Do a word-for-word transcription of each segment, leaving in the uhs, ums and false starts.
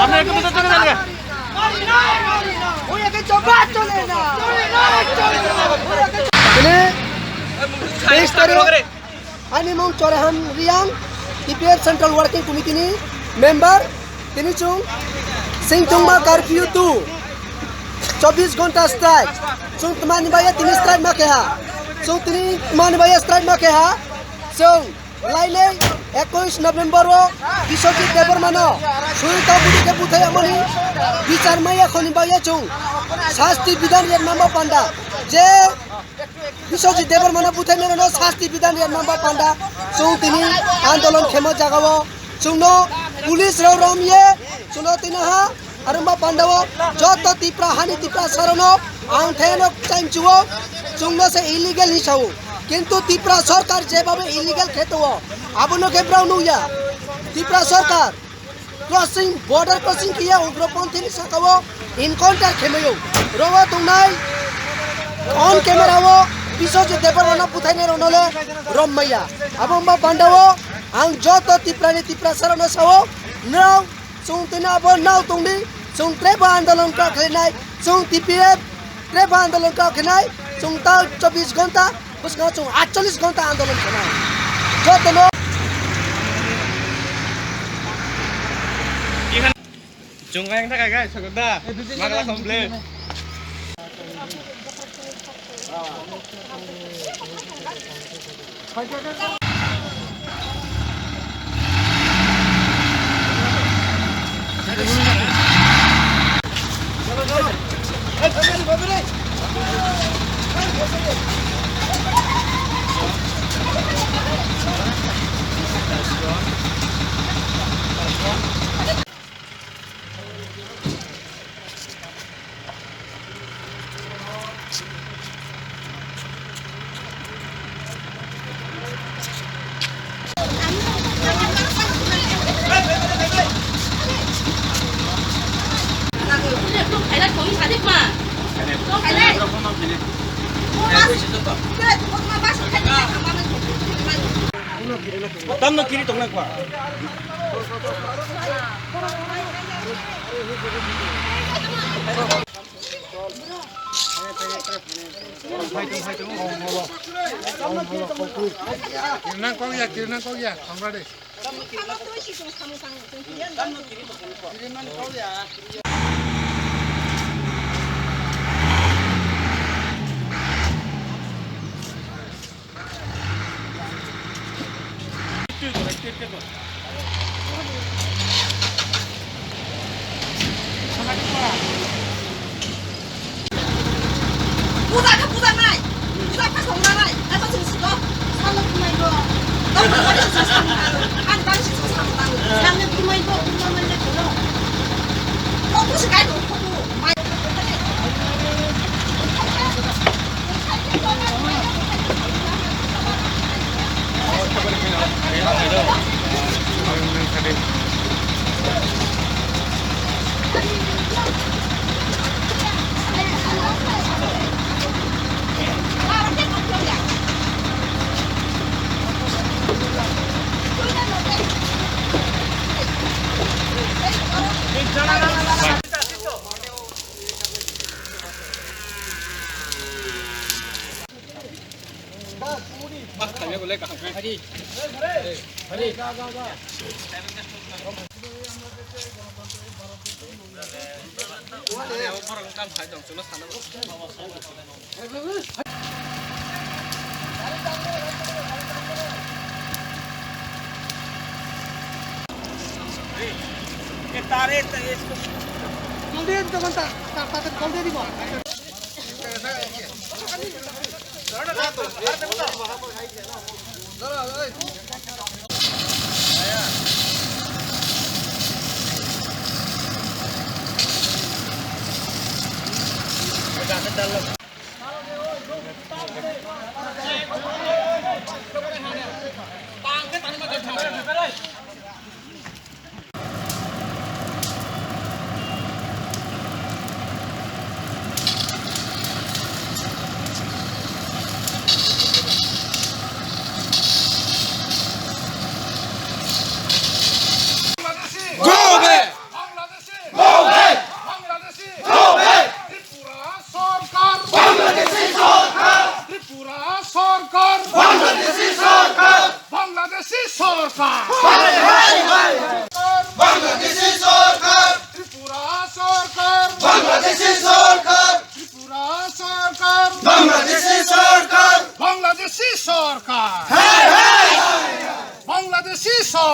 আপনারা একটু ভিতরে চলে যান। ওই একে জবাব চলে না। তেইশ তারিখ, ani mung Chorehan Riang, T P F Central Working Committee ni member, tini chwng singtongma curfew tu chobbish ghonta strike, chwng tmani bai tini strike ma keha, chwng tini tmani bai strike ma keha, chwng Lainai ekush November o Biswajit Debbarma no suri ta budi ke buthai amoni bichar maya khoni bagya chwng sasti bidhan yen mama panda je Biswajit Debbarma no buthai nero no sasti bidhan yen mama panda chwng tini andolon khemo jaga o chwng no police rok rom ye chwng no tini ha Aro ma pandao joto Tipra hani Tipra sarono ang theno chaimchuo chwngno se illegal hinwi sao. Kintu Tipra sorkar jebabe illegal kheto abono khe brao nukya. Tipra sorkar crossing, border crossing kiya ugroponthi ni sakao encounter khemayo. Rogo tongnai on camera o Biswajit Debbarma no buthainai rokno le rommaya. Abo ma pandao ang joto Tipra ni Tipra sarono sao nrao Chwng tini abo nao tongdi, chwng trebo andolon kok khlainai, chwng T P F trebo andolon kok khlainai, chwng ta chobbish ghonta, bwskango chwng atchollish ghonta andolon khlainai. Jotono. Chwng ayang thaka gai, sogoda, magla komple. Tamno kiri tongnai kwa. Kirnang kok ya, kirnang kok ya, thangla de. Puja khe puja nai, puja khe song nai, ai pa chwng sito. Salo kumai bo. Ani bari chwng salo tang, ani bari chwng salo tang. Salo kumai bo, kumai bo. Kok pusi kai do, kok bu.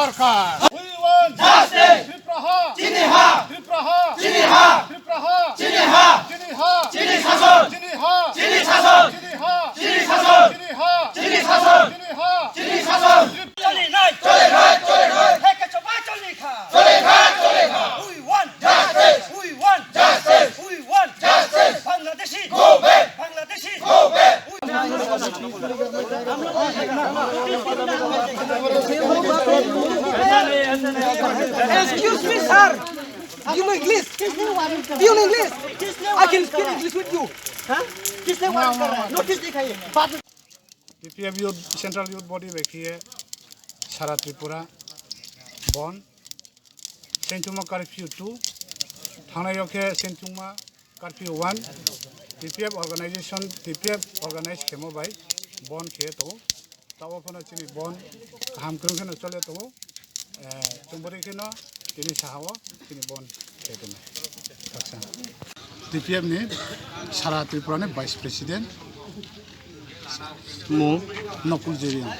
Sarkar. We want justice. Tripura ha. Chini ha. Tripura ha. Chini ha. Tripura ha. Chini ha. Chini ha. Chini শাসন. Chini ha. Chini শাসন. Chini ha. Chini শাসন. Chini ha. Chini শাসন. Chini ha. Chini শাসন. চলে নাই। চলে নাই, চলে নাই। হে কে চোপা চলে খা। চলে খা, চলে খা। We want justice. We want justice. We want justice. Bangladeshi. Go back. Bangladeshi. Go back. Excuse me, sir. You know English? You know English? I can speak English with you. Huh? किसने वारंट कर रहा है? नोटिस दिखाइए। T P F youth, Central Youth Body bai khe sara Tripura bon. Sengchuma curfew two. Thangnai o khe Sengchuma curfew one. T P F organization, T P F organize khemo bai bon khe to. Tao phano chini bon kaham kwrwng kheno chole tongo. Eh, chwng bwrwi kheno tini sahao chini bon khe tongma. Khaksa. T P F ni sara Tripura ni Vice President mung Nokul Jering.